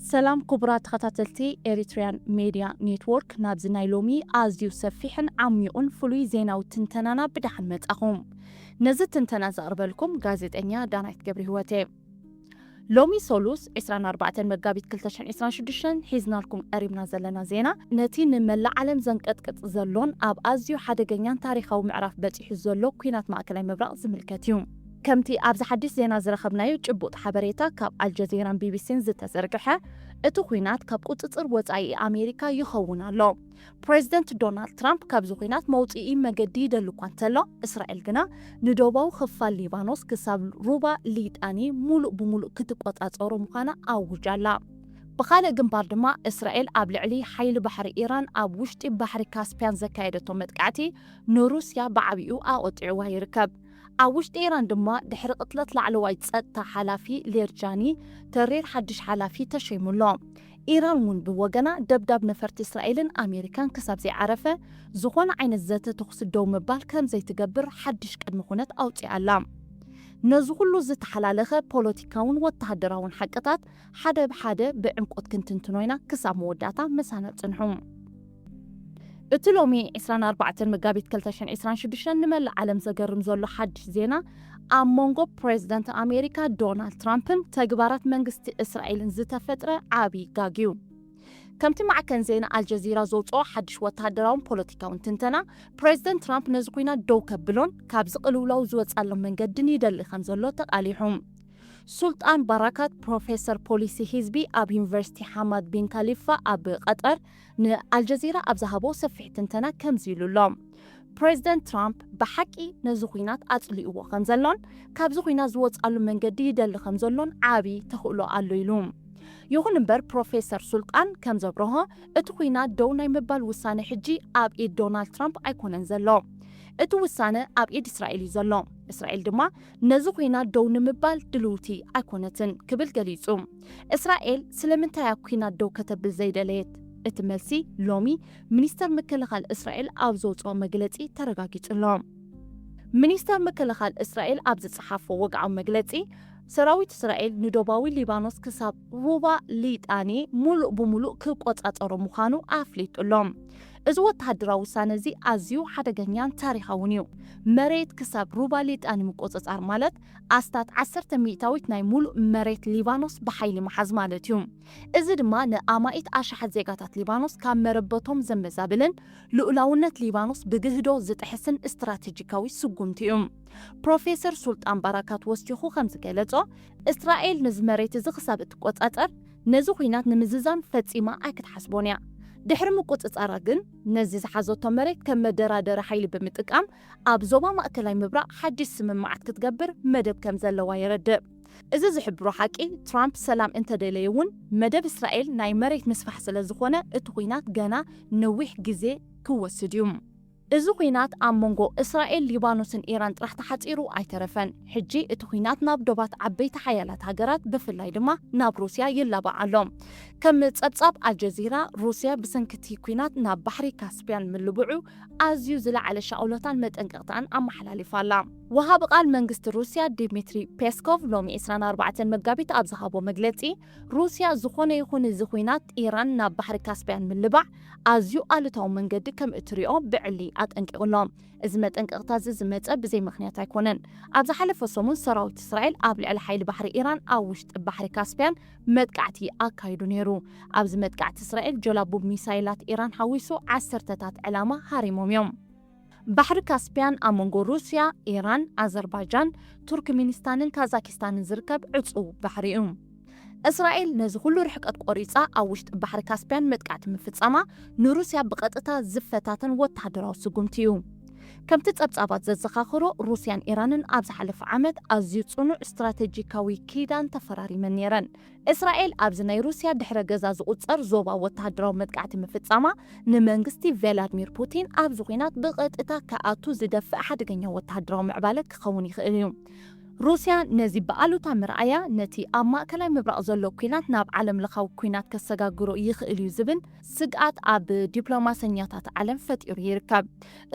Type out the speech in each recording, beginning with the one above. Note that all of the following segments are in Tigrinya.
ሰላም ክቡራት ተኸታተልቲ ኤሪትሪያን ሜድያ ኔትወርክ፣ ናብዚ ናይ ሎሚ ኣዝዩ ሰፊሕን ዓሚቑን ፍሉይ ዜናዊ ትንተናና ብደሓን መጻኹም። ነዚ ትንተና ዘቕርበልኩም ጋዜጠኛ ዳናይት ገብረ ህይወት እየ። ሎሚ ሰሉስ ዕስራን ኣርባዕተን መጋቢት ክልተ ሽሕን ዕስራን ሽዱሽተን ሒዝናልኩም ቀሪብና ዘለና ዜና፣ ነቲ ንመላእ ዓለም ዘንቀጥቅጥ ዘሎን ኣብ ኣዝዩ ሓደገኛን ታሪኻዊ ምዕራፍ በጺሑ ዘሎ ኲናት ማእከላይ ምብራቕ ዝምልከት እዩ። ከምቲ ኣብዚ ሓድሽ ዜና ዝረኸብናዮ ጭቡጥ ሓበሬታ ካብ ኣልጀዚራን ቢቢሲን ዝተዘርግሐ፣ እቲ ኲናት ካብ ቁጽጽር ወጻኢ ኣሜሪካ ይኸውን ኣሎ። ፕሬዚደንት ዶናልድ ትራምፕ ካብዚ ኲናት መውጽኢ መገዲ ይደሊ እኳ እንተሎ፣ እስራኤል ግና ንደቡባዊ ክፋል ሊባኖስ ክሳብ ሩባ ሊጣኒ ሙሉእ ብሙሉእ ክትቆጻጸሮ ምዃና ኣውጃ ኣላ። ብኻልእ ግንባር ድማ፣ እስራኤል ኣብ ልዕሊ ሓይሊ ባሕሪ ኢራን ኣብ ውሽጢ ባሕሪ ካስፒያን ዘካየደቶ መጥቃዕቲ ንሩስያ ብዓቢኡ ኣቖጢዕዋ ይርከብ። ኣብ ውሽጢ ኢራን ድማ፣ ድሕሪ ቅትለት ላዕለዋይ ጸጥታ ሓላፊ ሌርጃኒ፣ ተሪር ሓድሽ ሓላፊ ተሸይሙ ኣሎ። ኢራን እውን ብወገና፣ ደብዳብ ነፈርቲ እስራኤልን ኣሜሪካን ክሳብ ዘይዓረፈ፣ ዝኾነ ዓይነት ዘተ ተኹሲ ደው ምባል ከም ዘይትገብር ሓድሽ ቅድመ ኩነት ኣውጺኣ ኣላ። ነዚ ኩሉ ዝተሓላለኸ ፖለቲካውን ወተሃደራውን ሓቅታት፣ ሓደ ብሓደ ብዕምቆት ክንትንትኖ ኢና። ክሳብ መወዳእታ ምሳና ጽንሑ። እቲ ሎሚ ዕስራን ኣርባዕተን መጋቢት ክልተ ሽሕን ዕስራን ሽዱሽተን ንመላእ ዓለም ዘገርም ዘሎ ሓድሽ ዜና፣ ኣብ መንጎ ፕሬዚደንት ኣሜሪካ ዶናልድ ትራምፕን ተግባራት መንግስቲ እስራኤልን ዝተፈጥረ ዓቢ ጋግ እዩ። ከምቲ ማዕከን ዜና ኣልጀዚራ ዘውጽኦ ሓድሽ ወተሃደራውን ፖለቲካውን ትንተና፣ ፕሬዚደንት ትራምፕ ነዚ ኲናት ደው ከብሎን ካብዚ ቅልውላው ዝወጻሎም መንገድን ይደሊ ከም ዘሎ ተቓሊሑ። ሱልጣን ባራካት፣ ፕሮፌሰር ፖሊሲ ህዝቢ ኣብ ዩኒቨርሲቲ ሓማድ ቢን ካሊፋ ኣብ ቀጠር፣ ንኣልጀዚራ ኣብ ዝሃቦ ሰፊሕ ትንተና ከምዚ ኢሉ ኣሎ። ፕሬዚደንት ትራምፕ ብሓቂ ነዚ ኲናት ኣጽሊእዎ ከም ዘሎን ካብዚ ኲናት ዝወጽኣሉ መንገዲ ይደሊ ከም ዘሎን ዓቢ ተኽእሎ ኣሎ ኢሉ። ይኹን እምበር፣ ፕሮፌሰር ሱልጣን ከም ዘብርሆ፣ እቲ ኲናት ደው ናይ ምባል ውሳነ ሕጂ ኣብ ኢድ ዶናልድ ትራምፕ ኣይኮነን ዘሎ። እቲ ውሳነ ኣብ ኢድ እስራኤል እዩ ዘሎ። እስራኤል ድማ ነዚ ኲናት ደው ንምባል ድልውቲ ኣይኮነትን ክብል ገሊጹ። እስራኤል ስለምንታይ እያ ኲናት ደው ከተብል ዘይደለየት? እቲ መልሲ ሎሚ ሚኒስተር ምክልኻል እስራኤል ኣብ ዘውጽኦ መግለጺ ተረጋጊጹ ኣሎ። ሚኒስተር ምክልኻል እስራኤል ኣብ ዝጸሓፎ ወግዓዊ መግለጺ፣ ሰራዊት እስራኤል ንደቡባዊ ሊባኖስ ክሳብ ሩባ ሊጣኒ ሙሉእ ብሙሉእ ክቆጻጸሮ ምዃኑ ኣፍሊጡ ኣሎ። እዚ ወተሃደራዊ ውሳነ እዚ ኣዝዩ ሓደገኛን ታሪኻውን እዩ። መሬት ክሳብ ሩባ ሊጣኒ ምቁጽጻር ማለት ኣስታት ዓሰርተ ሚእታዊት ናይ ሙሉእ መሬት ሊባኖስ ብሓይሊ ምሓዝ ማለት እዩ። እዚ ድማ ንኣማኢት ኣሽሓት ዜጋታት ሊባኖስ ካብ መረበቶም ዘመዛብልን ልኡላውነት ሊባኖስ ብግህዶ ዝጥሕስን ስትራቴጂካዊ ስጉምቲ እዩ። ፕሮፌሰር ሱልጣን ባራካት ወሲኹ ከም ዝገለጾ፣ እስራኤል ነዚ መሬት እዚ ክሳብ እትቆጻጸር፣ ነዚ ኲናት ንምዝዛም ፈጺማ ኣይክትሓስቦን እያ። ድሕሪ ምቁጽጻራ ግን፣ ነዚ ዝሓዘቶ መሬት ከም መደራደሪ ሓይሊ ብምጥቃም፣ ኣብ ዞባ ማእከላይ ምብራቕ ሓድሽ ስምምዓት ክትገብር መደብ ከም ዘለዋ የረድእ። እዚ ዝሕብሮ ሓቂ፣ ትራምፕ ሰላም እንተደለየ እውን፣ መደብ እስራኤል ናይ መሬት ምስፋሕ ስለ ዝኾነ፣ እቲ ኲናት ገና ነዊሕ ግዜ ክወስድ እዩ። እዚ ኲናት ኣብ መንጎ እስራኤል፣ ሊባኖስን ኢራን ጥራሕ ተሓጺሩ ኣይተረፈን። ሕጂ እቲ ኲናት ናብ ዶባት ዓበይቲ ሓያላት ሃገራት፣ ብፍላይ ድማ ናብ ሩስያ ይላባዕ ኣሎ። ከም ጸብጻብ ኣልጀዚራ፣ ሩስያ ብሰንኪ እቲ ኲናት ናብ ባሕሪ ካስፒያን ምልብዑ ኣዝዩ ዝለዓለ ሻቕሎታን መጠንቀቕታን ኣመሓላሊፋ ኣላ። ወሃቢ ቃል መንግስቲ ሩስያ ዲሚትሪ ፔስኮቭ ሎሚ ዕስራን ኣርባዕተን መጋቢት ኣብ ዝሃቦ መግለጺ፣ ሩስያ ዝኾነ ይኹን እዚ ኲናት ኢራን ናብ ባሕሪ ካስፒያን ምልባዕ ኣዝዩ ኣሉታዊ መንገዲ ከም እትሪኦ ብዕሊ ኣጠንቂቑ ኣሎ። እዚ መጠንቀቕታ እዚ ዝመጸ ብዘይ ምኽንያት ኣይኮነን። ኣብ ዝሓለፈ ሰሙን ሰራዊት እስራኤል ኣብ ልዕሊ ሓይሊ ባሕሪ ኢራን ኣብ ውሽጢ ባሕሪ ካስፒያን መጥቃዕቲ ኣካይዱ ነይሩ። ኣብዚ መጥቃዕቲ እስራኤል ጀላቡ ሚሳይላት ኢራን ሓዊሱ ዓሰርተታት ዕላማ ሃሪሞም እዮም። ባሕሪ ካስፒያን ኣብ መንጎ ሩስያ፣ ኢራን፣ ኣዘርባይጃን፣ ቱርክሚኒስታንን ካዛኪስታንን ዝርከብ ዕጹው ባሕሪ እዩ። እስራኤል ነዚ ኩሉ ርሕቀት ቆሪጻ ኣብ ውሽጢ ባሕሪ ካስፒያን መጥቃዕቲ ምፍጻማ ንሩስያ ብቐጥታ ዝፈታተን ወተሃደራዊ ስጉምቲ እዩ። ከምቲ ጸብጻባት ዘዘኻኽሮ፣ ሩስያን ኢራንን ኣብ ዝሓለፈ ዓመት ኣዝዩ ጽኑዕ ስትራተጂካዊ ኪዳን ተፈራሪመን ነይረን። እስራኤል ኣብዚ ናይ ሩስያ ድሕረ ገዛ ዝቑጸር ዞባ ወተሃደራዊ መጥቃዕቲ ምፍጻማ፣ ንመንግስቲ ቭላድሚር ፑቲን ኣብዚ ኲናት ብቐጥታ ክኣቱ ዝደፍእ ሓደገኛ ወተሃደራዊ ምዕባለ ክኸውን ይኽእል እዩ። ሩስያ ነዚ ብኣሉታ ምርኣያ፣ ነቲ ኣብ ማእከላይ ምብራቕ ዘሎ ኲናት ናብ ዓለም ለኻዊ ኲናት ከሰጋግሮ ይኽእል እዩ ዝብል ስግኣት ኣብ ዲፕሎማሰኛታት ዓለም ፈጢሩ ይርከብ።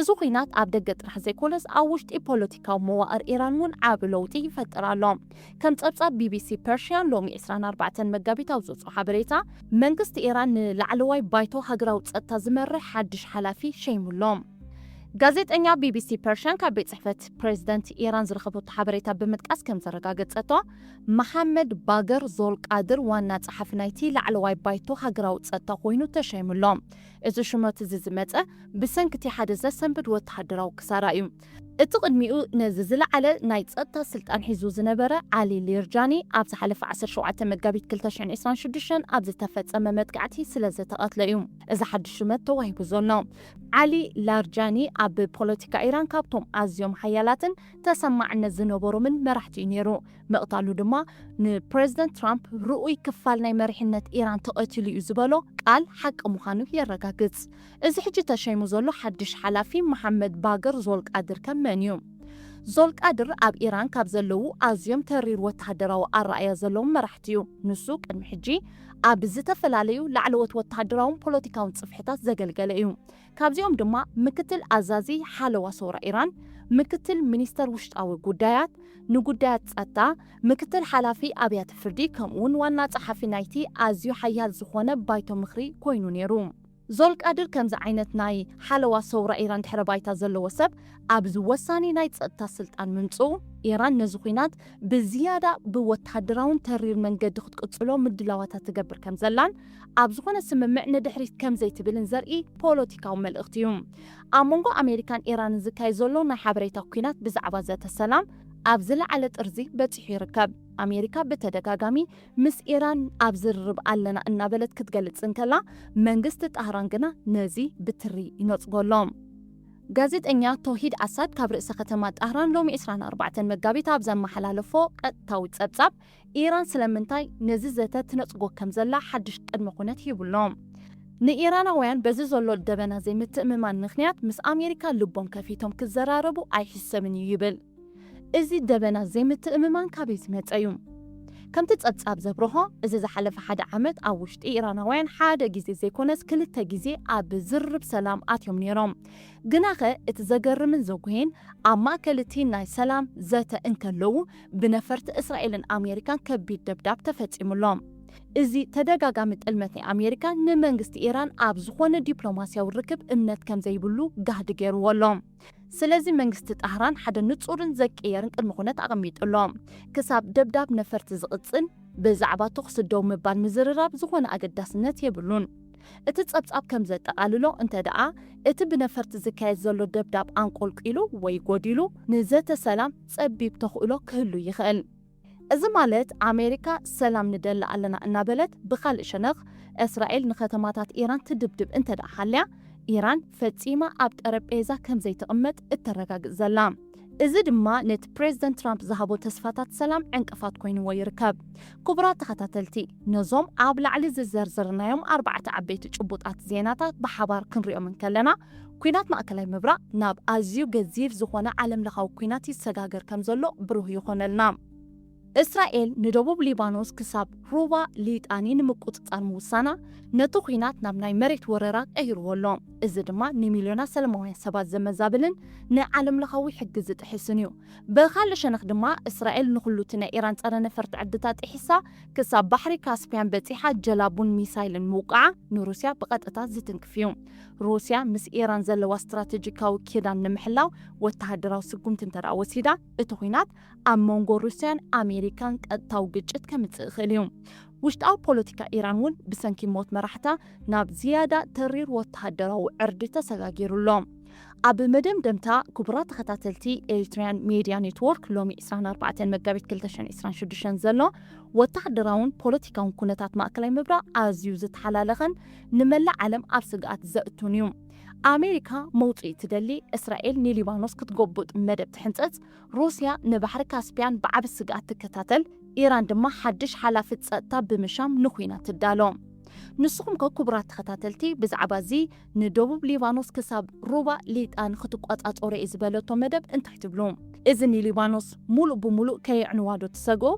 እዚ ኲናት ኣብ ደገ ጥራሕ ዘይኮነስ፣ ኣብ ውሽጢ ፖለቲካዊ መዋቕር ኢራን እውን ዓቢ ለውጢ ይፈጥር ኣሎ። ከም ጸብጻብ ቢቢሲ ፐርሽያ ሎሚ ዕስራን ኣርባዕተን መጋቢት ኣብ ዘውጽኦ ሓበሬታ፣ መንግስቲ ኢራን ንላዕለዋይ ባይቶ ሃገራዊ ጸጥታ ዝመርሕ ሓድሽ ሓላፊ ሸይሙ ኣሎ። ጋዜጠኛ ቢቢሲ ፐርሽያን ካብ ቤት ጽሕፈት ፕሬዝደንት ኢራን ዝረኸበቶ ሓበሬታ ብምጥቃስ ከም ዘረጋገጸቶ፣ መሓመድ ባገር ዞልቃድር ዋና ጸሓፊ ናይቲ ላዕለዋይ ባይቶ ሃገራዊ ጸጥታ ኮይኑ ተሸይሙ ኣሎ። እዚ ሽመት እዚ ዝመጸ ብሰንኪ እቲ ሓደ ዘሰንብድ ወተሃደራዊ ክሳራ እዩ። እቲ ቅድሚኡ ነዚ ዝለዓለ ናይ ጸጥታ ስልጣን ሒዙ ዝነበረ ዓሊ ሊርጃኒ ኣብ ዝሓለፈ ዓሰርተ ሸውዓተ መጋቢት ክልተ ሽሕን ዕስራን ሽዱሽተን ኣብ ዝተፈጸመ መጥቃዕቲ ስለ ዝተቐትለ እዩ እዚ ሓድሽ ሽመት ተዋሂቡ ዘሎ። ዓሊ ላርጃኒ ኣብ ፖለቲካ ኢራን ካብቶም ኣዝዮም ሓያላትን ተሰማዕነት ዝነበሮምን መራሕቲ እዩ ነይሩ። ምቕታሉ ድማ ንፕሬዝደንት ትራምፕ ርኡይ ክፋል ናይ መሪሕነት ኢራን ተቐቲሉ እዩ ዝበሎ ቃል ሓቂ ምዃኑ የረጋግጽ። እዚ ሕጂ ተሸይሙ ዘሎ ሓድሽ ሓላፊ መሓመድ ባገር ዞልቃድር ከ መን እዩ? ዞልቃድር ኣብ ኢራን ካብ ዘለዉ ኣዝዮም ተሪር ወተሃደራዊ ኣረኣእያ ዘለዎም መራሕቲ እዩ። ንሱ ቅድሚ ሕጂ ኣብ ዝተፈላለዩ ላዕለዎት ወተሃደራውን ፖለቲካውን ጽፍሕታት ዘገልገለ እዩ። ካብዚኦም ድማ ምክትል ኣዛዚ ሓለዋ ሰውራ ኢራን፣ ምክትል ሚኒስተር ውሽጣዊ ጉዳያት፣ ንጉዳያት ጸጥታ፣ ምክትል ሓላፊ ኣብያተ ፍርዲ፣ ከምኡውን ዋና ጸሓፊ ናይቲ ኣዝዩ ሓያል ዝኾነ ባይቶ ምኽሪ ኮይኑ ነይሩ። ዞልቃድር ከምዚ ዓይነት ናይ ሓለዋ ሰውራ ኢራን ድሕረ ባይታ ዘለዎ ሰብ ኣብዚ ወሳኒ ናይ ጸጥታ ስልጣን ምምጽኡ፣ ኢራን ነዚ ኲናት ብዝያዳ ብወተሃደራውን ተሪር መንገዲ ክትቅጽሎ ምድላዋታት ትገብር ከም ዘላን ኣብ ዝኾነ ስምምዕ ንድሕሪት ከም ዘይትብልን ዘርኢ ፖለቲካዊ መልእኽቲ እዩ። ኣብ መንጎ ኣሜሪካን ኢራንን ዝካየድ ዘሎ ናይ ሓበሬታ ኲናት ብዛዕባ ዘተ ሰላም ኣብ ዝለዓለ ጥርዚ በጺሑ ይርከብ። ኣሜሪካ ብተደጋጋሚ ምስ ኢራን ኣብ ዝርርብ ኣለና እናበለት ክትገልጽ እንከላ፣ መንግስቲ ጣህራን ግና ነዚ ብትሪ ይነጽጎ ኣሎ። ጋዜጠኛ ቶሂድ ኣሳድ ካብ ርእሰ ከተማ ጣህራን ሎሚ ዕስራን ኣርባዕተን መጋቢት ኣብ ዘመሓላለፎ ቀጥታዊ ጸብጻብ፣ ኢራን ስለምንታይ ነዚ ዘተ ትነጽጎ ከም ዘላ ሓድሽ ቅድመ ኩነት ሂቡ ኣሎ። ንኢራናውያን በዚ ዘሎ ደበና ዘይምትእምማን ምኽንያት ምስ ኣሜሪካ ልቦም ከፊቶም ክዘራረቡ ኣይሕሰብን እዩ ይብል። እዚ ደበና ዘይምትእምማን ካበይ ዝመጸ እዩ? ከምቲ ጸብጻብ ዘብርሆ፣ እዚ ዝሓለፈ ሓደ ዓመት ኣብ ውሽጢ ኢራናውያን ሓደ ግዜ ዘይኮነስ ክልተ ግዜ ኣብ ዝርርብ ሰላም ኣትዮም ነይሮም። ግናኸ እቲ ዘገርምን ዘጉህይን፣ ኣብ ማእከል እቲ ናይ ሰላም ዘተ እንከለዉ፣ ብነፈርቲ እስራኤልን ኣሜሪካን ከቢድ ደብዳብ ተፈጺሙሎም። እዚ ተደጋጋሚ ጥልመት ናይ ኣሜሪካ ንመንግስቲ ኢራን ኣብ ዝኾነ ዲፕሎማስያዊ ርክብ እምነት ከም ዘይብሉ ጋህዲ ገይርዎ ኣሎ። ስለዚ መንግስቲ ጣህራን ሓደ ንጹርን ዘይቅየርን ቅድመ ኩነት ኣቐሚጡ ኣሎ። ክሳብ ደብዳብ ነፈርቲ ዝቕጽል፣ ብዛዕባ ተኹሲ ደው ምባል ምዝርራብ ዝኾነ ኣገዳስነት የብሉን። እቲ ጸብጻብ ከም ዘጠቓልሎ እንተ ደኣ፣ እቲ ብነፈርቲ ዝካየድ ዘሎ ደብዳብ ኣንቆልቂሉ ወይ ጎዲሉ፣ ንዘተ ሰላም ጸቢብ ተኽእሎ ክህሉ ይኽእል። እዚ ማለት ኣሜሪካ ሰላም ንደሊ ኣለና እናበለት፣ ብኻልእ ሸነኽ እስራኤል ንከተማታት ኢራን ትድብድብ እንተ ደኣ ሃልያ፣ ኢራን ፈጺማ ኣብ ጠረጴዛ ከም ዘይትቕመጥ እተረጋግጽ ዘላ። እዚ ድማ ነቲ ፕሬዝደንት ትራምፕ ዝሃቦ ተስፋታት ሰላም ዕንቅፋት ኮይንዎ ይርከብ። ክቡራት ተኸታተልቲ፣ ነዞም ኣብ ላዕሊ ዝዘርዘርናዮም ኣርባዕተ ዓበይቲ ጭቡጣት ዜናታት ብሓባር ክንሪኦም እንከለና፣ ኲናት ማእከላይ ምብራቕ ናብ ኣዝዩ ገዚፍ ዝኾነ ዓለምለኻዊ ኲናት ይሰጋገር ከም ዘሎ ብሩህ ይኾነልና። እስራኤል ንደቡብ ሊባኖስ ክሳብ ሩባ ሊጣኒ ንምቁጽጻር ምውሳና፣ ነቲ ኲናት ናብ ናይ መሬት ወረራ ቀይርዎ ኣሎ። እዚ ድማ ንሚልዮናት ሰላማውያን ሰባት ዘመዛብልን ንዓለምለኻዊ ሕጊ ዝጥሕስን እዩ። ብኻልእ ሸነኽ ድማ፣ እስራኤል ንኹሉ እቲ ናይ ኢራን ጸረ ነፈርቲ ዕድታት ጥሒሳ ክሳብ ባሕሪ ካስፒያን በጺሓ ጀላቡን ሚሳይልን ምውቃዓ ንሩስያ ብቐጥታ ዝትንክፍ እዩ። ሩስያ ምስ ኢራን ዘለዋ ስትራቴጂካዊ ኪዳን ንምሕላው ወተሃደራዊ ስጉምቲ እንተ ደኣ ወሲዳ፣ እቲ ኲናት ኣብ መንጎ ሩስያን ኣሜሪካን ቀጥታዊ ግጭት ከምጽእ ይኽእል እዩ። ውሽጣዊ ፖለቲካ ኢራን እውን ብሰንኪ ሞት መራሕታ ናብ ዝያዳ ተሪር ወተሃደራዊ ዕርዲ ተሰጋጊሩ ኣሎ። ኣብ መደምደምታ፣ ክቡራት ተኸታተልቲ፣ ኤሪትሪያን ሜድያ ኔትወርክ ሎሚ ዕስራን ኣርባዕተን መጋቢት ክልተ ሽሕን ዕስራን ሽዱሽተን ዘሎ ወተሃደራውን ፖለቲካውን ኩነታት ማእከላይ ምብራቕ ኣዝዩ ዝተሓላለኸን ንመላእ ዓለም ኣብ ስግኣት ዘእቱን እዩ። ኣሜሪካ መውጽኢ ትደሊ፣ እስራኤል ንሊባኖስ ክትጎብጥ መደብ ትሕንጸጽ፣ ሩስያ ንባሕሪ ካስፒያን ብዓቢ ስግኣት ትከታተል፣ ኢራን ድማ ሓድሽ ሓላፊ ጸጥታ ብምሻም ንኹናት ትዳሎ። ንስኹም ከ ክቡራት ተኸታተልቲ ብዛዕባ እዚ ንደቡብ ሊባኖስ ክሳብ ሩባ ሊጣን ክትቋጻጸሮ እየ ዝበለቶ መደብ እንታይ ትብሉ? እዚ ንሊባኖስ ሙሉእ ብሙሉእ ከየዕንዋ ዶ ትሰግኡ?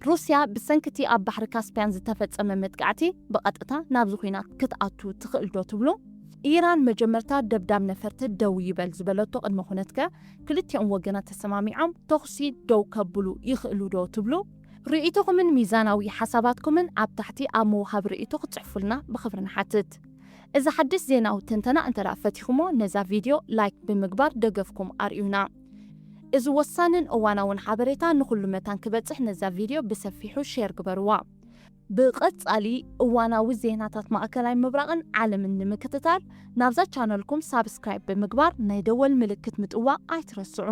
ሩስያ ብሰንኪ እቲ ኣብ ባሕሪ ካስፒያን ዝተፈጸመ መጥቃዕቲ ብቐጥታ ናብዚ ኲናት ክትኣቱ ትኽእል ዶ ትብሉ? ኢራን መጀመርታ ደብዳብ ነፈርቲ ደው ይበል ዝበለቶ ቅድመ ኩነትከ ክልቲኦም ወገናት ተሰማሚዖም ተኹሲ ደው ከብሉ ይኽእሉ ዶ ትብሉ? ርእይቶኹምን ሚዛናዊ ሓሳባትኩምን ኣብ ታሕቲ ኣብ ምውሃብ ርእይቶ ክትጽሕፉልና ብኽብሪ ንሓትት። እዚ ሓድሽ ዜናዊ ትንተና እንተ ደኣ ፈቲኹሞ ነዛ ቪድዮ ላይክ ብምግባር ደገፍኩም ኣርእዩና። እዚ ወሳንን እዋናውን ሓበሬታ ንኹሉ መታን ክበጽሕ ነዛ ቪድዮ ብሰፊሑ ሼር ግበርዋ። ብቐጻሊ እዋናዊ ዜናታት ማእከላይ ምብራቕን ዓለምን ንምክትታል ናብዛ ቻነልኩም ሳብስክራይብ ብምግባር ናይ ደወል ምልክት ምጥዋቕ ኣይትረስዑ።